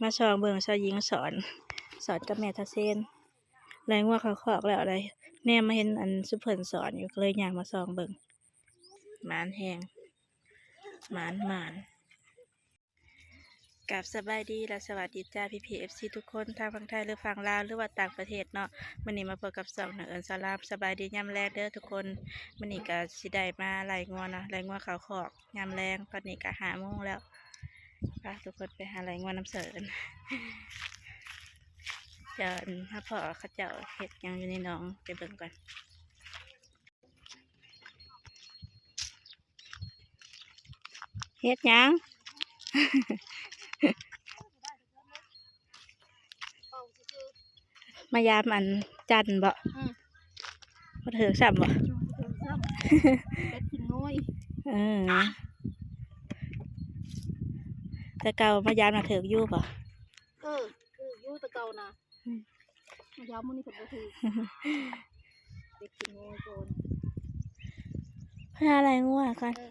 ມາສ່ອງເບິ່ງສາວຍິງສອນ ສອນກັບແມ່ທະເຊນ ໄລ່ງົວເຂົ້າຄອກແລ້ວ ໄດ້ແນມມາເຫັນອັນຊຸມເພິ່ນສອນຢູ່ ກໍເລີຍຍ່າງມາສ່ອງເບິ່ງ. ໝານແຮງ ໝານໆ. ກາບສະບາຍດີ ແລະ ສະຫວັດດີຈ້າ ພີ່ໆ ເອັຟຊີ ທຸກຄົນ ທັງຝັ່ງໄທ ຫຼື ຝັ່ງລາວ ຫຼືວ່າຕ່າງປະເທດເນາະ. ມື້ນີ້ມາພົບກັບຊ່ອງນ້ອງເອິນສາລາມ. ສະບາຍດີຍາມແລງເດີທຸກຄົນ. ມື້ນີ້ກໍຊິໄດ້ມາໄລ່ງົວເນາະ ໄລ່ງົວເຂົ້າຄອກຍາມແລງ. ຕອນນີ້ກໍຫ້າໂມງແລ້ວ. ພາທຸກຄົນໄປຫາໄລ່ງົວນຳສາວເອິນ. ດຽວ ອັນ ຫາພໍ່ເຂົາເຈົ້າເຮັດຫຍັງຢູ່ໃນໜອງ ໄປເບິ່ງກ່ອນ. ເຮັດຫຍັງ? ມາຢາມອັນຈັນບໍ? ອືມ ບໍ່ຖືກຊ້ຳບໍ? ອືມ ບໍ່ຖືກຊ້ຳ ເປັດກິນງວຍ. ເອີ ແຕ່ເກົ່າມາຢາມນະ ຖືກຢູ່ບໍ? ເອີ ຖືກຢູ່ແຕ່ເກົ່ານະ. ອືມ ມາຢາມມື້ນີ້ເພິ່ນບໍ່ຖືກ ເປັດກິນງວຍກ່ອນ. ພາໄລ່ງົວກ່ອນ. ເອີ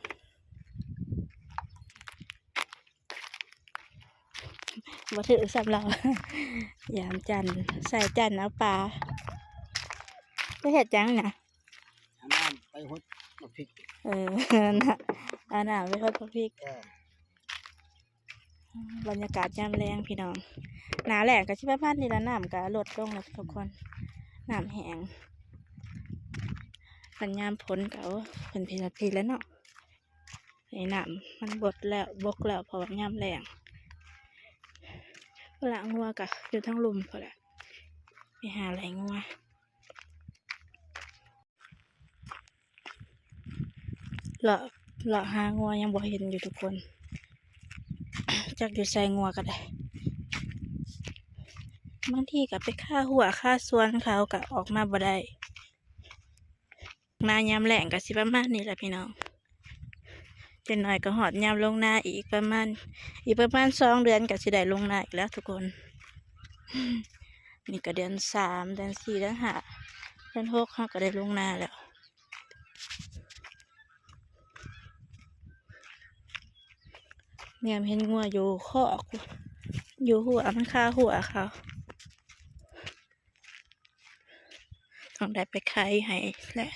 ບໍ່ຖືກຊ້ຳລາວ. ຢາມຈັນ ໃສ່ຈັນເອົາປາ. ຈະເຮັດຫຍັງນະ? ເອົານ້ຳໄປຫົດໝາກພິກ. ເອີ ເອົານ້ຳໄປຫົດໝາກພິກ. ເອີ ບັນຍາກາດຍາມແລງພີ່ນ້ອງ. ໜ້າແລ້ງກໍຊິປະມານນີ້ລະ ນ້ຳກໍລົດລົງແລ້ວທຸກຄົນ ນ້ຳແຫ້ງ. ຄັນຍາມຝົນກໍ ໂອ້ ເພິ່ນພີລະພີແລ້ວເນາະ. ນີ້ນ້ຳມັນບົດແລ້ວ ບົກແລ້ວ ເພາະວ່າຍາມແລ້ງ. ພຸ້ນລະ ງົວກໍຢູ່ທາງລຸ່ມພຸ້ນລະ ໄປຫາໄລ່ງົວ. ເລາະ ເລາະຫາງົວຍັງບໍ່ເຫັນຢູ່ທຸກຄົນ ຈັກຢູ່ໃສງົວກໍໄດ້. ບາງທີກໍໄປຄາຮົ້ວຄາສວນເຂົາ ກໍອອກມາບໍ່ໄດ້. ມາຍາມແລ້ງກໍຊິປະມານນີ້ແຫຼະພີ່ນ້ອງ. ຈັກໜ້ອຍກໍຮອດຍາມລົງນາອີກ ປະມານ ອີກປະມານສອງເດືອນກໍຊິໄດ້ລົງນາອີກແລ້ວທຸກຄົນ. ນີ້ກໍເດືອນສາມ ເດືອນສີ່ ເດືອນຫ້າ ເດືອນຫົກ ເຮົາກໍໄດ້ລົງນາແລ້ວ. ແນມເຫັນງົວຢູ່ຄອກ ຢູ່ຮົ້ວ ມັນຄາຮົ້ວເຂົາ. ຕ້ອງໄດ້ໄປໄຂໃຫ້ແຫຼະ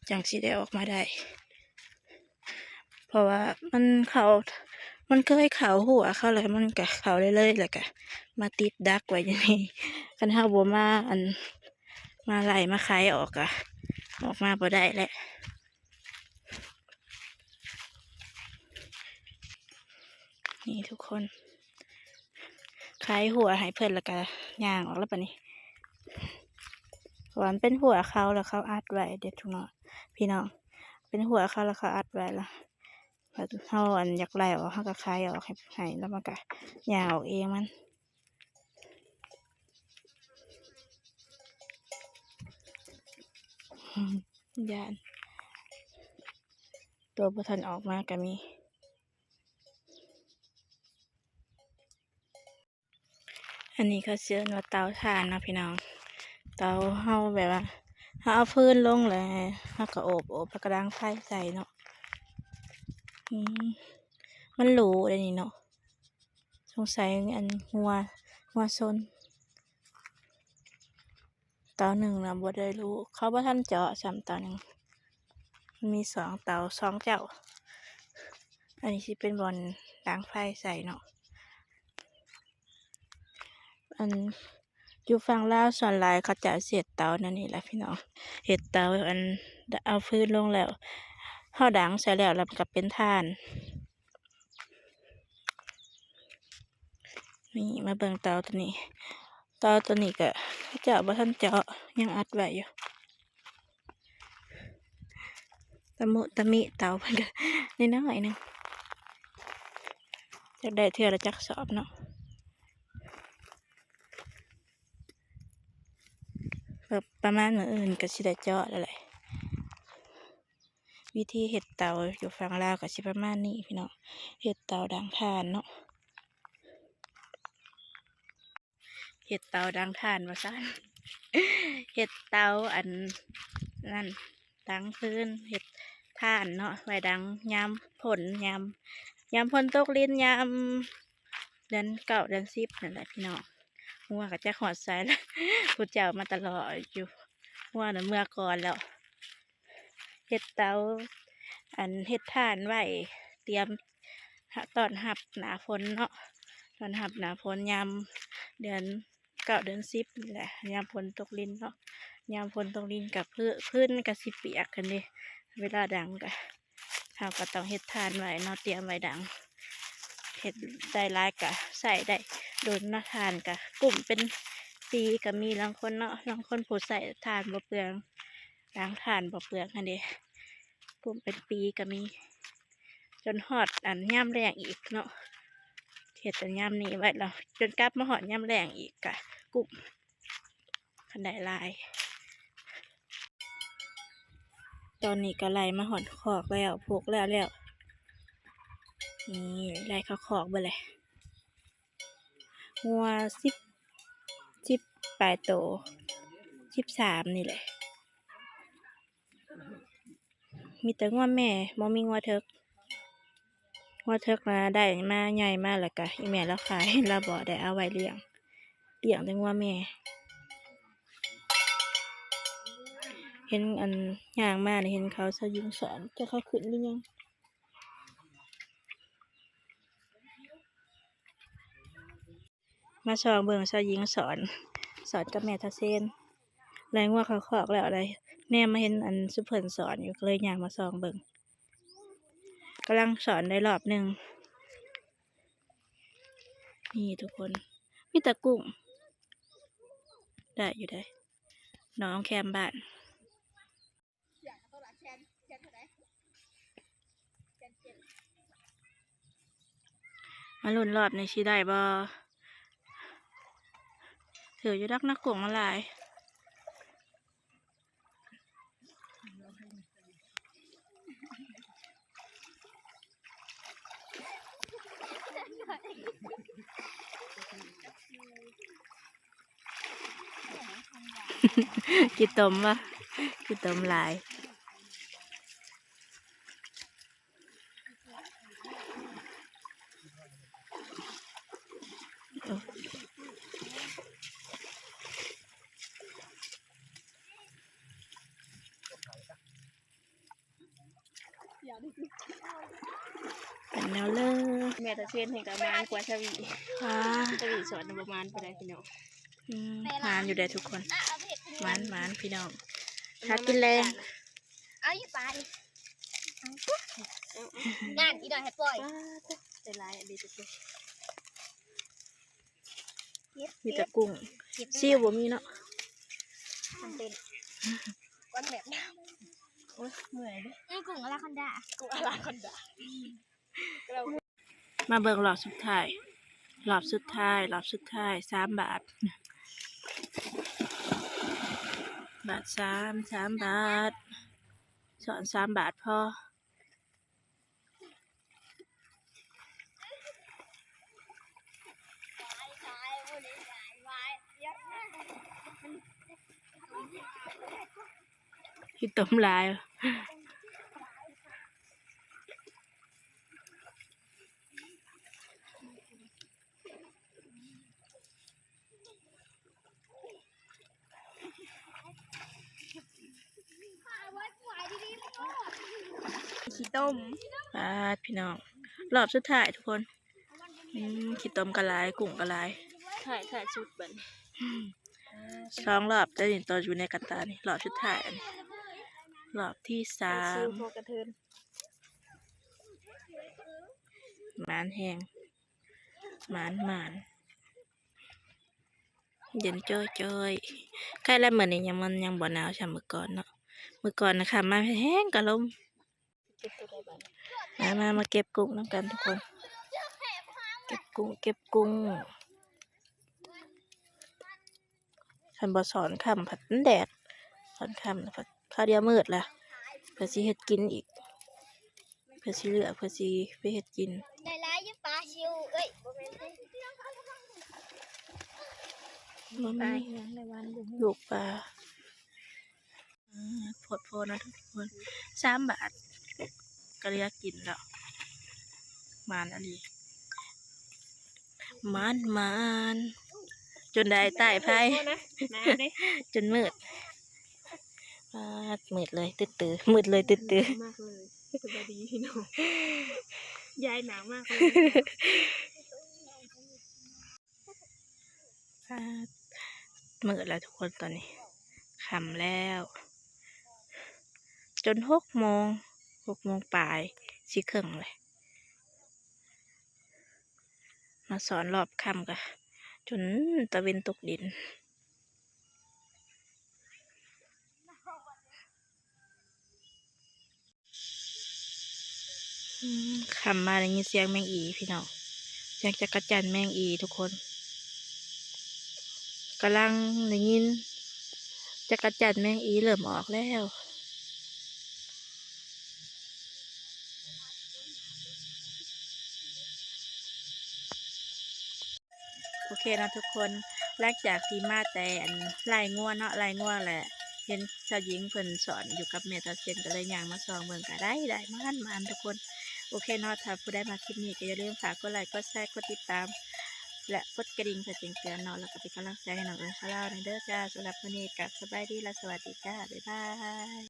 ຈັ່ງຊິໄດ້ອອກມາໄດ້ ເພາະວ່າມັນເຂົ້າ ມັນເຄີຍເຂົ້າຮົ້ວເຂົາແລ້ວ ມັນກະເຂົ້າເລື້ອຍໆ ແລ້ວກະມາຕິດດັກໄວ້ຢູ່ນີ້. ຄັນເຮົາບໍ່ມາ ອັນ ມາໄລ່ມາໄຂອອກ ກະອອກມາບໍ່ໄດ້ແຫຼະ. ນີ້ທຸກຄົນ ໄຂຮົ້ວໃຫ້ເພິ່ນ ແລ້ວກະຍ່າງອອກແລ້ວບາດນີ້ ເພາະວ່າມັນເປັນຮົ້ວເຂົາ ແລ້ວເຂົາອັດໄວ້ເດ້ ທຸກເນາະ ພີ່ນ້ອງ ເປັນຮົ້ວເຂົາ ແລ້ວເຂົາອັດໄວ້ ແລ້ວເຮົາ ອັນ ຢາກໄລ່ອອກ ເຮົາກະໄຂອອກໃຫ້ ໃຫ້ ແລ້ວມັນກະຍ່າງອອກເອງມັນ. ຢ້ານ ໂຕບໍ່ທັນອອກມາກໍມີ. ອັນນີ້ເຂົາເອີ້ນວ່າເຕົາຖ່ານເນາະພີ່ນ້ອງ ເຕົາເຮົາແບບວ່າ ເຮົາເອົາຟືນລົງແລ້ວ ເຮົາກໍໂອບ ໂອບ ແລ້ວກໍດັງໄຟໃສ່ເນາະ. ອືມ ມັນຫຼູເດ້ນີ້ເນາະ ສົງໄສ ອັນ ງົວ ງົວຊົນ. ເຕົາໜຶ່ງນະບໍ່ໄດ້ຫຼູ ເຂົາບໍ່ທັນເຈາະຊ້ຳເຕົາໜຶ່ງ ມັນມີສອງເຕົາ ສອງເຈົ້າ. ອັນນີ້ຊິເປັນບ່ອນດັງໄຟໃສ່ເນາະ. ອັນ ຢູ່ຝັ່ງລາວສ່ວນຫຼາຍເຂົາເຈົ້າຊິເຮັດເຕົາແນວນີ້ແຫຼະພີ່ນ້ອງ ເຮັດເຕົາ ອັນ ເອົາຟືນລົງແລ້ວ ເຮົາດັງໃສ່ແລ້ວ ແລ້ວມັນກໍເປັນຖ່ານ. ນີ້ມາເບິ່ງເຕົາໂຕນີ້ ເຕົາໂຕນີ້ກະເຂົາເຈົ້າບໍ່ທັນເຈາະ ຍັງອັດໄວ້ຢູ່ ຕະມຸຕະມິເຕົາເພິ່ນກະນ້ອຍໆໜຶ່ງ ຈັກໄດ້ເທື່ອລະຈັກສອບເນາະ ປະມານມື້ອື່ນກະຊິໄດ້ເຈາະແລ້ວແຫຼະ. ວິທີເຮັດເຕົາຢູ່ຝັ່ງລາວກໍຊິປະມານນີ້ພີ່ນ້ອງ ເຮັດເຕົາດັງຖ່ານເນາະ ເຮັດເຕົາດັງຖ່ານວ່າຊັ້ນ ເຮັດເຕົາອັນນັ້ນ ດັງຟືນ ເຮັດຖ່ານເນາະ ໄວ້ດັງຍາມຝົນ ຍາມ ຍາມຝົນຕົກລິນ ຍາມ ເດືອນເກົ້າເດືອນສິບນັ້ນແຫຼະພີ່ນ້ອງ. ງົວກໍຈັກຮອດໃສແລ້ວ ຜູ້ເຈົ້າມາຕະຫຼອດຢູ່. ງົວນັ້ນເມືອກ່ອນແລ້ວ. ເຮັດເຕົາ ອັນ ເຮັດຖ່ານໄວ້ ຕຽມ ຮະ ຕ້ອນຮັບໜ້າຝົນເນາະ, ຕ້ອນຮັບໜ້າຝົນຍາມເດືອນເກົ້າເດືອນສິບນີ້ແຫຼະ ຍາມຝົນຕົກລິນເນາະ. ຍາມຝົນຕົກລິນກໍ ພື້ນ ພື້ນມັນກໍຊິປຽກຫັ້ນເດ ເວລາດັງກໍ ເຮົາກໍຕ້ອງເຮັດຖ່ານໄວ້ເນາະ ຕຽມໄວ້ດັງ. ເຮັດໄດ້ຫຼາຍກໍໃຊ້ໄດ້ດົນເນາະ, ຖ່ານກໍກຸ້ມເປັນປີກໍມີ ລາງຄົນເນາະ, ລາງຄົນຜູ້ໃຊ້ຖ່ານບໍ່ເປືອງ ດາງຖ່ານບໍ່ເປືອງຫັ້ນເດ ກຸ້ມເປັນປີກໍມີ ຈົນຮອດອັນຍາມແລ້ງອີກເນາະ. ເຮັດແຕ່ຍາມນີ້ໄວ້ແລ້ວ ຈົນກັບມາຮອດຍາມແລ້ງອີກກະກຸ້ມ ຄັນໄດ້ຫຼາຍ. ຕອນນີ້ກໍໄລ່ມາຮອດຄອກແລ້ວ ຜູກແລ້ວແລ້ວ. ນີ້ໄລ່ເຂົ້າຄອກເບິດແຫຼະ. ງົວສິບ ສິບປາຍໂຕ ສິບສາມນີ້ແຫຼະ. ມີແຕ່ງົວແມ່ ບໍ່ມີງົວເຖິກ. ງົວເຖິກນະໄດ້ມາໃຫຍ່ມາ ແລ້ວກະອີ່ແມ່ລາວຂາຍ ລາວບໍ່ໄດ້ເອົາໄວ້ລ້ຽງ ລ້ຽງແຕ່ງົວແມ່. ເຫັນອັນຍ່າງມານີ້ ເຫັນເຂົາສາວຍິງສອນ ຈັກເຂົາຂຶ້ນຫຼືຍັງ. ມາສ່ອງເບິ່ງສາວຍິງສອນ ສອນກັບແມ່ທ້າວເຊນ ໄລ່ງົວເຂົ້າຄອກແລ້ວ ໄດ້ແນມມາເຫັນອັນຊຸມເພິ່ນສອນຢູ່ ກໍເລີຍຍ່າງມາສ່ອງເບິ່ງ. ກຳລັງສອນໄດ້ລອບໜຶ່ງ. ນີ້ທຸກຄົນ ມີແຕ່ກຸ້ງ ໄດ້ຢູ່ເດ້ ໜອງແຄມບ້ານ. ມາລຸ້ນລອບນີ້ຊິໄດ້ບໍ່? ຖືຢູ່ດອກ ນັກກົງມາຫຼາຍ. ຂີ້ຕົມວະ ຂີ້ຕົມຫຼາຍ. ເປັນແນວເລີ ແມ່ຕາເຊນເພິ່ນກໍໝານກວ່າສະຫວີ ສະຫວີສອນນະບໍ່ໝານປານໃດພີ່ນ້ອງ. ອືມ ໝານຢູ່ເດ້ທຸກຄົນ ໝານໆ ພີ່ນ້ອງ ຫາກິນແລງ. ເອົາຢູ່ປານີ້ ງານອີ່ດອກໃຫ້ປ່ອຍ ປາດໂທ້ ໄດ້ຫຼາຍອີ່ຫຼີທຸກຄົນ. ເກັບ ມີແຕ່ກຸ້ງ ເກັບ ຊິວບໍ່ມີເນາະ ມັນເປັນກ້ອນແບບ ໂອ້ຍ ເມື່ອຍເດ້ ອືມ ກຸ້ງອານາຄອນດາ ກຸ້ງອານາຄອນດາ. ມາເບິ່ງລອບສຸດທ້າຍ ລອບສຸດທ້າຍ ລອບສຸດທ້າຍ ສາມບາດ ບາດສາມ ສາມບາດ ສອນສາມບາດພໍ. ຂີ້ຕົມຫຼາຍ. ຂີ້ຕົມ ປາດ ພີ່ນ້ອງ ລອບສຸດທ້າຍທຸກຄົນ. ອືມ ຂີ້ຕົມກໍຫຼາຍ ກຸ້ງກໍຫຼາຍ ທ້າຍ ທ້າຍສຸດບັດນີ້ ສອງລອບແຕ່ນີ້ ຕໍ່ຢູ່ໃນກະຕ່ານີ້ ລອບສຸດທ້າຍ ອັນນີ້ລອບທີສາມ ໝານແຮງ ໝານ ໝານ ເຢັນຈ້ອຍໆ. ໄຄແລ້ວ ມື້ນີ້ຍັງ ມັນຍັງບໍ່ໜາວຊ່ຳມື້ກ່ອນເນາະ ມື້ກ່ອນນະ ຄ່ຳມາແຮງກະລົມ. ມາ ມາ ມາເກັບກຸ້ງນຳກັນທຸກຄົນ ເກັບກຸ້ງ ເກັບກຸ້ງ. ຄັນບໍ່ສອນຄ່ຳພັດມັນແດດ ສອນຄ່ຳພັດຄາວດຽວມືດລະ ເພື່ອຊິເຮັດກິນອີກ ເພື່ອຊິເລືອກ ເພື່ອຊິໄປເຮັດກິນ. ໄດ້ຫຼາຍຢູ່ປາຊິວເອີຍ ບໍ່ແມ່ນເດ້ ບໍ່ມີ ປາອີຫຍັງໃນວັນບໍ່ຮູ້ ລູກປາ. ອາ ໂພດໂພເນາະທຸກຄົນ ສາມບາດກໍເຫຼືອກິນແລ້ວ ໝານອີ່ຫຼີ. ໝານໆ ຈົນໄດ້ຕາຍໄພ ໜາວເດ້ ຈົນມືດ ປາດ ມືດເລີຍ ຕຶດຕື້ ມືດເລີຍ ຕຶດຕື້ ມາກເລີຍ. ສະບາຍດີພີ່ນ້ອງ ຍາຍໜາວມາກເລີຍ. ປາດ ມືດແລ້ວທຸກຄົນ ຕອນນີ້ຄ່ຳແລ້ວ ຈົນຫົກໂມງ ຫົກໂມງປາຍ ສີ່ເຄິ່ງແຫຼະ ມາສອນຮອບຄ່ຳກະຈົນຕາເວັນຕົກດິນ. ອືມ ຄ່ຳມາໄດ້ຍິນສຽງແມງອີພີ່ນ້ອງ ສຽງຈັກກະຈັ່ນແມງອີທຸກຄົນ ກຳລັງໄດ້ຍິນຈັກກະຈັ່ນແມງອີເລີ່ມອອກແລ້ວ. ໂອເຄເນາະທຸກຄົນ ຫຼັງຈາກທີ່ມາແຕ່ອັນໄລ່ງົວເນາະ ໄລ່ງົວແຫຼະ ເຫັນຊາວຍິງເພິ່ນສອນຢູ່ກັບແມ່ຕາເຊນ ກໍເລີຍຍ່າງມາສ່ອງເບິ່ງ ກໍໄດ້ ໄດ້ໝານໆ ທຸກຄົນ. ໂອເຄເນາະ ຖ້າຜູ້ໃດມັກຄລິບນີ້ ກໍຢ່າລືມຝາກກົດໄລ ກົດແຊ ກົດຕິດຕາມ ແລະ ກົດກະດິ່ງເພື່ອແຈ້ງເຕືອນເນາະ ແລ້ວກໍເປັນກຳລັງໃຈໃຫ້ນ້ອງເອີນຊາລາວແດ່ເດີຈ້າ. ສຳລັບມື້ນີ້ກໍສະບາຍດີ ແລະ ສະຫວັດດີຈ້າ ບາຍບາຍ.